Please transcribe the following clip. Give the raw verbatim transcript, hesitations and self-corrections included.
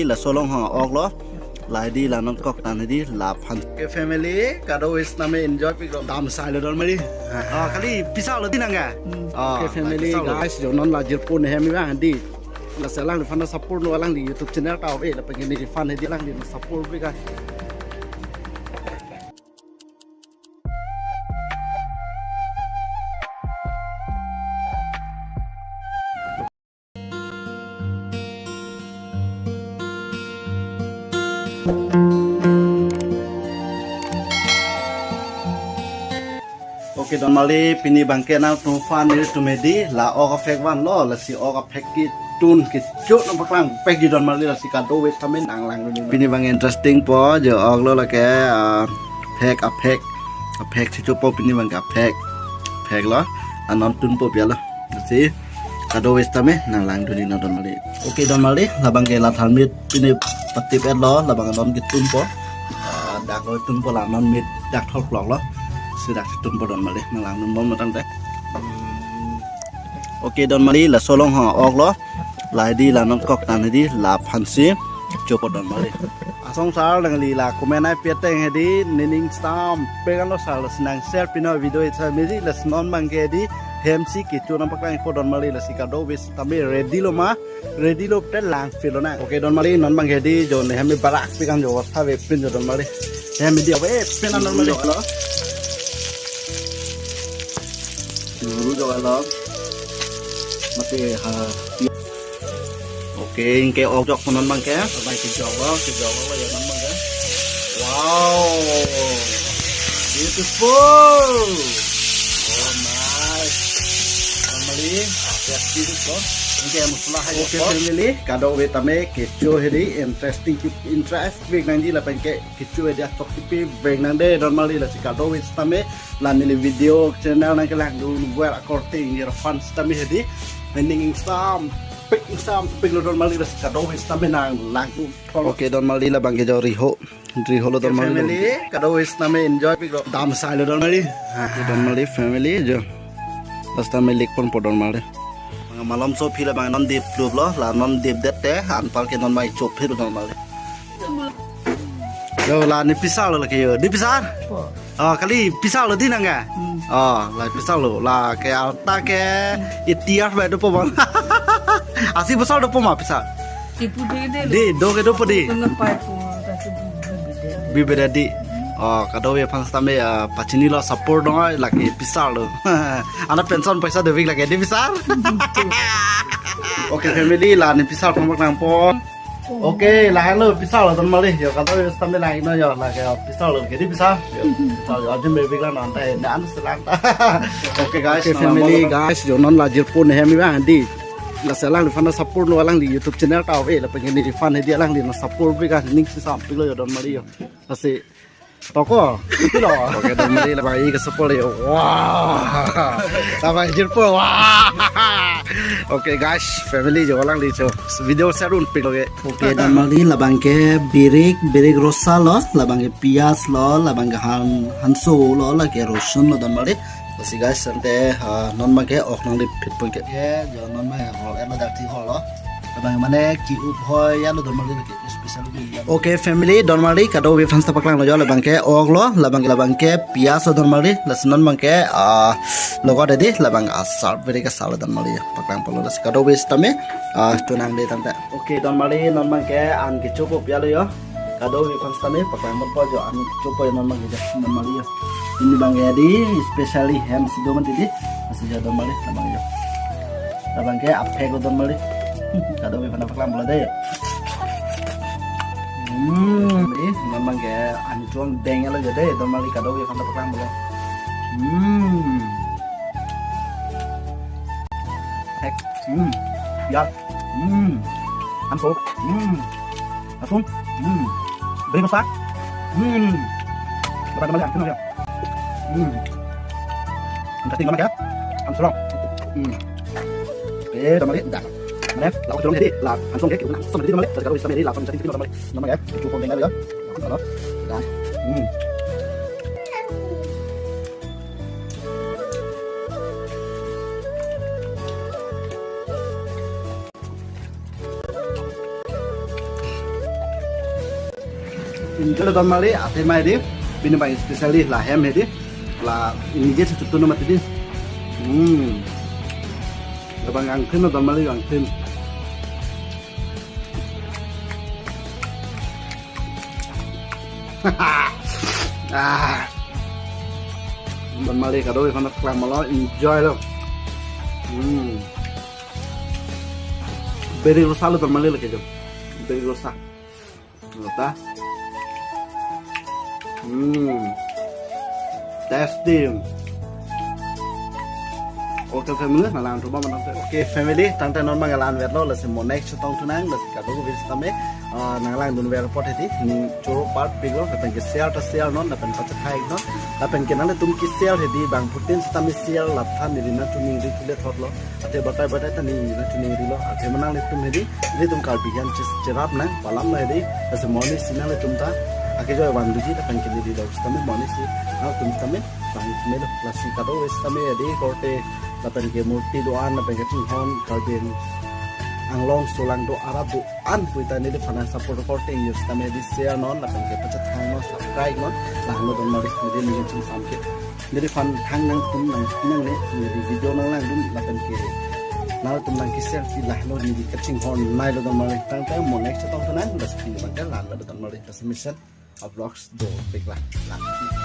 Laso along ha ok lo. La hedi la non kok tan hedi laphan. Okay family, kadokave setame enjoy piklo. Dam sai lo don mali. Ah, kali pisa lo tinang ka? Hmm. Ah, okay family, pisa lo. Guys, jo non la jirpo ne hem bang hedi. Lasi alangliphan ta support lo, alangli YouTube channel ta ave, lapen neliphan hedi alangli support pi ka. Okay, don mali, pini abangke nangtum aphan nelitum hedi la ok aphek vanlo, lasi ok aphek ketun kecho nangpaklang pekji don mali, lasi kadokave setame nanglang dun. Pini abang interesting po, jo ok lo lake, ah, phek aphek, aphek si chopo pini abangke aphek, phek lo, anon tunpo pi alo. Lasi kadokave setame nanglang dun non don mali. Okay don mali, labangke la thalmit pini patip et lo, labang anon ketunpo. Ah, dak lo tunpo, la non mit dak thok lok lo. Si dak tunpo don mali, nanglang dun bom matang te. Hmm. Okay don mali, laso along ha ok lo. La hedi la non kok tan hedi laphan si chopo don mali. Asong sar nangli la comment ai pi ateng hedi nening stam pekan lo sar, lasi nang share pi non video ita medi, lasi non abangke hedi hem si kecho nangpaklang ikpo don mali, lasi kadokave setame ready lo ma, ready lo te lang pilo na. Okay don mali, non abangke hedi jo ne hem barak pekan jo, wasta ve pin jo don mali. Hem hedi ave pin an don mali. Lo. Dulu jo lo. Mati ha. Okay, anke ok jok non abangke. Abang kejok lo, kejok lo ya non abangke. Wow. Beautiful. Oh, nice. Normally, ya beautiful. Anke masala hai. Okay, family, kadokave setame kecho hedi interesting, keep interest, big nangji lapen ke kecho hedi atok tipi beng nang de don mali, lasi kadokave setame la neli video channel nangkelang dun well according your fans setame hedi. Nening stam pek stam pek lo don mali, lasi kadokave setame nanglang dun. Okay don mali, labangke jo riho, riho lo don mali. Family, kadokave setame enjoy piklo. Dam sai lo don mali. Don mali family jo. Last time lik ponpo don mali. Malom so phi labang non dip plup lo, la non dip det te, anpar ke non mai chop phir don mali. Yo, la ne pisar lo lake yo. Di pisar? Po. Oh, kali pisar lo tinang ka? Hmm. Oh, la pisar lo. Lake alta ke itiar ba dopo bang. Asi bosor dopo ma pisar? Ipu de de lo. Di, do ke dopo di. Tuna pai po, ta si bu, bu, bu de. Bibeda di. Oh, kadokave aphan setame, ah, pachini lo, support dong, lake pisar lo. Ana pension paisa dovik lake di pisar. Okay family, la ne pisar pon nangpo. Okay, la helo pisar lo don mali. Yo, kadokave setame lang ino yo, lake yo, pisar lo, ke di pisar. Yo, pisar lo, ajin bebik lang non ta, dan selang ta. Okay guys, okay, family, guys, jo non la jirpo ne hem bang hedi. Lasi alangliphan ta support lo, alangli YouTube channel ta ave, lapen neliphan hedi alangli nang support pi ka, ning si sam pilo yo don mali yo. Lasi toko, pi lo. Okay, don mali labang ik support yo. Wah. Labang jirpo. Wah. Okay guys, family jo alangli jo video share un pik lo ke. Okay, don mali labangke birik, birik rosa lo, labangke piyaj lo, labangke han, hanso lo, lake rosun lo don mali. Lasi guys, ante, ah, non abangke ok nangli phit pon ke. Ye, jo non abang hor, eno dak ti hor lo. Labang mane ki-up hoi ya lo don mali ke special bi ya. Okay family, don mali kadokave aphan ta paklang lo jo, labangke ok lo, labang, labangke piyaj lo don mali, lasi non abangke, ah, logot hedi, labang asar birik asar lo don mali ya. Paklang pon lo, lasi kadokave setame, ah, tunang de tangte. Okay, don mali non abangke an kecho po pi alo yo. Kadokave aphan setame paklang ponpo jo, an kecho po yo non abangke jo, don mali yo. Pini abangke hedi specially hem si do mati di. Lasi jo don mali, labang jo. Labangke aphek lo don mali. Kadokave aphan paklang pon lo de. Hmm, di, non abangke an chong deng lo jo de, don mali kadokave aphan paklang pon lo. Hmm. Hek. Hmm. Ya. Hmm. Hanso. Hmm. Langsung. Hmm. Beri masak. Hmm. Berapa banyak? Kenal ya? Hmm. Interesting banget ya. Hanso. Hmm. Eh, don mali, dah. Mana? Langsung jadi lah. Hanso ya, kita langsung jadi don mali. Sekarang bisa jadi langsung jadi don mali. Don mali ya. Cukup dengan ya. Langsung kalau. Dah. Hmm. Enjoy lo don mali, athe mai di, pini abang specially la hem hedi, la immediate chutu no mati di. Hmm. Labang angthin lo don mali angthin. Ah. Don mali kado ikan klang malo enjoy lo. Hmm. Beri rosa lo don mali lagi jo. Beri rosa. Lo ta. Hmm. Tasty. Okay family, nanglang thuma manang te. Okay family, tangte non abang la-an vetlo, lasi mo next chetong thu nang, lasi kado ko bis tame, ah, nanglang dunver apot hedi, ning choro part pik lo, lapen ke share ta share non, lapen pachethak non, lapen ke nanglitum ke share hedi, bangphutin sitame share, laphan neli nangchiningri thule thot lo, athe batai batai ta neli nangchiningri lo, athe ma nanglitum hedi, nelitum Karbi an chis cherap nang, palam lo hedi, lasi mo ni si nanglitum ta, akejoi van duji, lapen ke neli lo sitame mo ni si, nangtum sitame, bang melo, lasi kado ko bis tame hedi, korte, lapen ke murti do-an, lapen ke chinghon, Karbi Anglong, Solang do, arap do-an pu ta neliphan support korte, use tame hedi share non, lapen ke pachethak non, subscribe non, lahenlo don mali, neli ning ching sam ke. Neliphan thang nangtum nang, nang ne, neli video nanglang dun, lapen ke. Nangtum nang ke share si lahenlo neli kachinghon nai lo don mali, tangte mo next chetong thu nang, lasi pini abang ke la-an lo don mali, lasi mission, ah, vlogs do, pik la, la.